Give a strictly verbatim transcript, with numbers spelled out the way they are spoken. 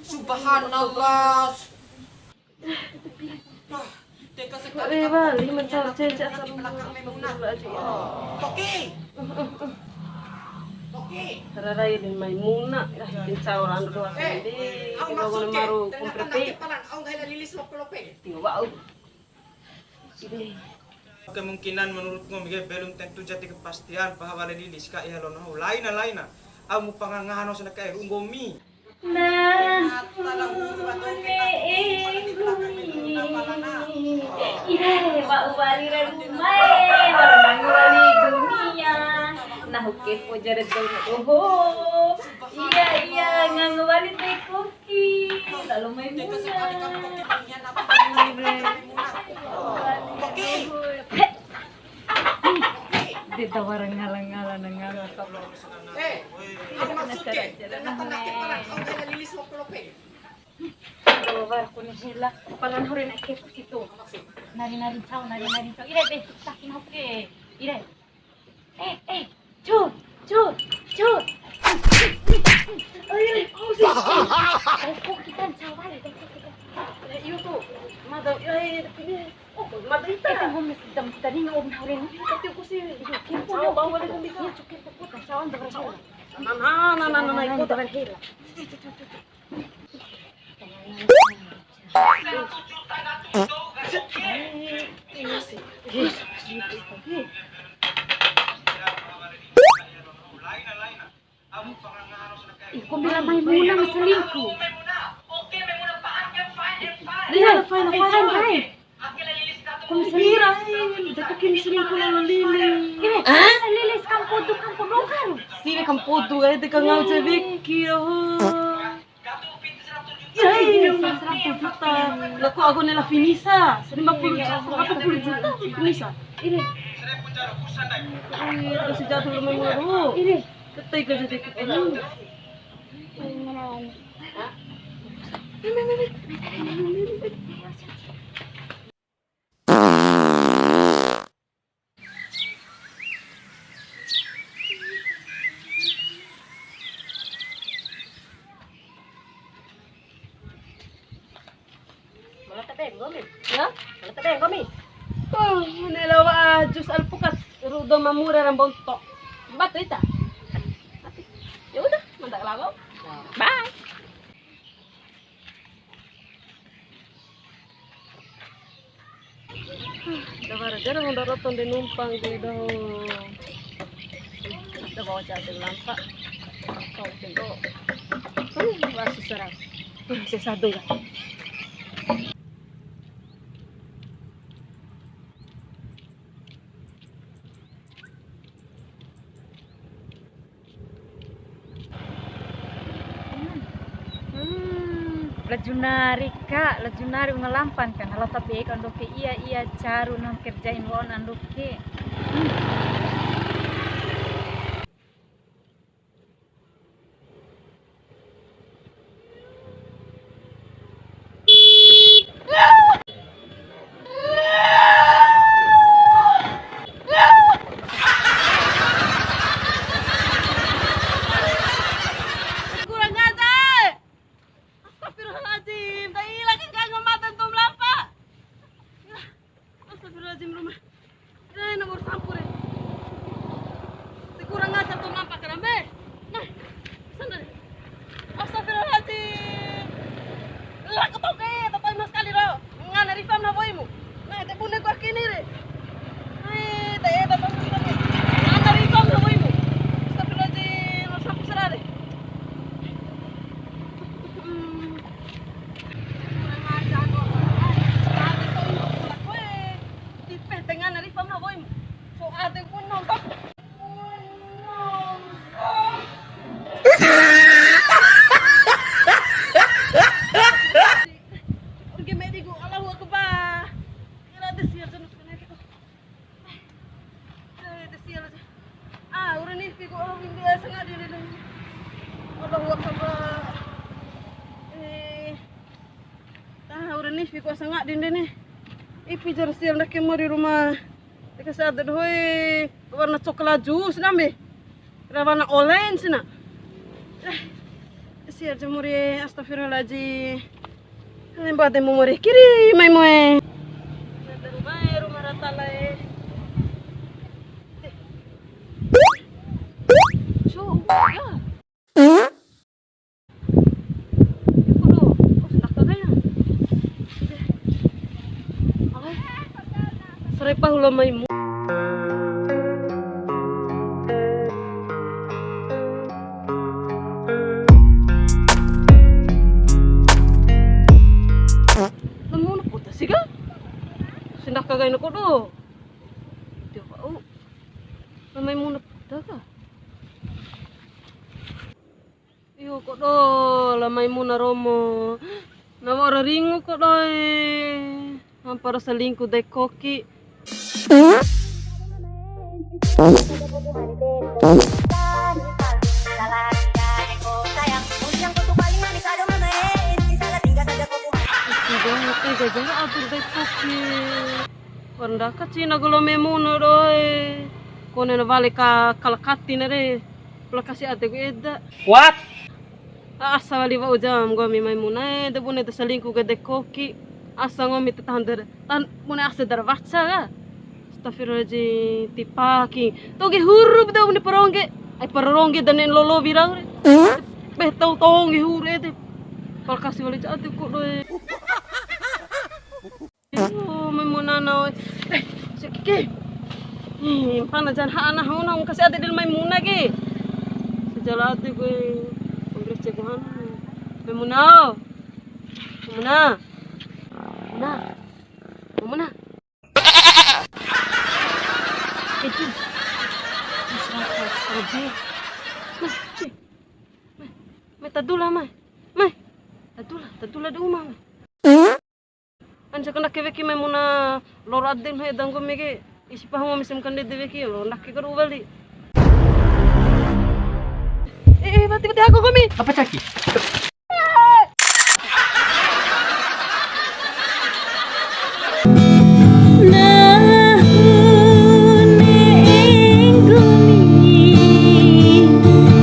Subhanallah. Wah, tega sekali. Wali mencar cece asal Toki. Toki. Rarai di Maimuna, dah, insya Allah, anu doa sendiri. Kita mau maru kumpre. Tinggal wa'u. Kemungkinan menurut nggomi ke belum tentu jadi kepastian, paha wale lilis ka iha lono. Laina, laina. Au mu pangangahan sena kae nggomi. Nah, ne'e nggomi. Iya, wa'u wali ra rumae, wa'u ngango wali dunia. Nahu kepo jare dou doho. Iya, iya, ngango wali teko. Ih, kalau Maimunah. Dia tawara ngala-ngala na ngala. Eh, apa maksudnya? Ternyata nakit palan, kau gak ada lilis waktu lope. Aduh, baru aku nih hela. Palan hore nak ke situ. Nari-nari cau, nari-nari cau. Ire deh, sakin oke. Ire. Eh, eh, cur, cur, cur. Ayo, ayo, sih. Eh, kok kita sabar ya, kok kita. Eh, iyo tuh, mada, eh, ini, oh, mada ita. Kita mau mesti jam tadi nggak om hari ini. Tapi aku sih, iya, kita mau bang, boleh kan bisa. Iya, cukup, cukup, cawan terus. Nah, nah, nah, nah, nah, ikut. Itu, itu, itu, itu. Ih, kau bilang Maimunah selingkuh. Iya, fine, fine, fine. Kau selingkuh, eh, deketin selingkuh lalo Lili. Ini, Lili, kampodu, kampodu kan? Sini kampodu, eh, deka ngau cewek, oh. Iya, iya, seratus juta. Lah, kok aku nela Finisa? Lima puluh juta, berapa puluh juta Finisa? Ini. Ini, kasih jatuh rumah mulu. Ini. Ketai kerja dikit ini. Mala tabe nggomi? Ya? Mala tabe nggomi? Oh, ne'e lao wa'a jus alpukat, ru'u dou ma mura ra mbonto. Batu ita. Ya udah, mantap lalo. Bye. Da wara jara honda roton de numpang de doho. Da bawa jara de lampa. Kau tengok. Hmm, wah, susah. Hmm, susah tu ya. Hmm, laju nari ka, laju nari wunga lampan ka, na lao tabe ka ando ke, iya, iya, caru na kerjain wa'u na ando ke. Hmm. Kurang ajar. Astagfirullahaladzim. Tak hilang kan mata antum lampa. Astagfirullahaladzim, Ruma. Eh, nomor sampur, eh. Kurang ajar tu nampak kerambe. Nah, sana deh. Astagfirullahaladzim. Lah, ketok, eh, tak tahu sekali, Ro. Ngana rifam na boimu. Nah, tak bunda gua kini, re. Eh, tak, eh, tak tahu sekali. Ngana rifam na boimu. Astagfirullahaladzim, nomor sampur serah, deh. Hmm. Kurang ajar kok. Ade to ino pula koe. Tipe tengah nari pam na boim. So ade pun nonton. Urge mediku, Allahu Akbar. Kira ada siap jenuh kena itu. Eh, de sia la. Ah, ura nifi ku, oh, wimbi asa ngadi de. Allahu Akbar. Eh. Ah, ura nifi ku asa ngadi de ni. Ipi jar sia ndake mori Ruma. Deka sada doho e, warna coklat jus nambe. Ra warna orange na. Sia jamuri, astagfirullahaladzim. Lembo ade mu mori kiri mai moe. Rumah, rumah rata lai. Cuk, ya. Kudu, oh, sendak kagak ya? Oke. Sarepa hula maimu. Lemuna puta sih, Kak? Sendak kagak enak kudu. Dia bau. Lemai muna puta, Kak? Iyo, kodo, la Maimuna romo. Na wa'ura ringu, kodo e. Hampara selingkuh dei Koki. Ih, tega, tega, tega atur dei Koki. Wa'ura ndaka cina golo Maimuna doe. Kone na wale ka kalakati na re. Pala kasi adeku eda. What? Asa wali wa'u jam nggomi Maimuna e, de bune de selingkuh ke dei Koki. Asa nggomi te tahan dere. Tahan bune asa dara waca ka. Astagfirullahaladzim, tipaki. Toge huruf da bune parongge. Ai parongge da ne'e lolowi rau re. Beh tau tongge huruf ede. Pala kasi wali ja adeku doe. Oh, Maimuna na, oi. Eh, si Kiki. Ih, mpana jan ha ana hona, kasi ade del Maimuna ke. Sejala ade gue. Kongres cek mana? Maimuna. Maimuna. Maimuna. Maimuna. Itu. Mas, Rafa, Rafa. Nah, cek. Mai, mai tadula, mai. Mai. Tadula, tadula di uma, mai. Anja kandake weki Maimuna loro ade nahu eda nggomi ke, isi pahu nggomi sim kandede weki, loro ndake karu wali. Eh, eh, mati, mati aku nggomi. Apa caki?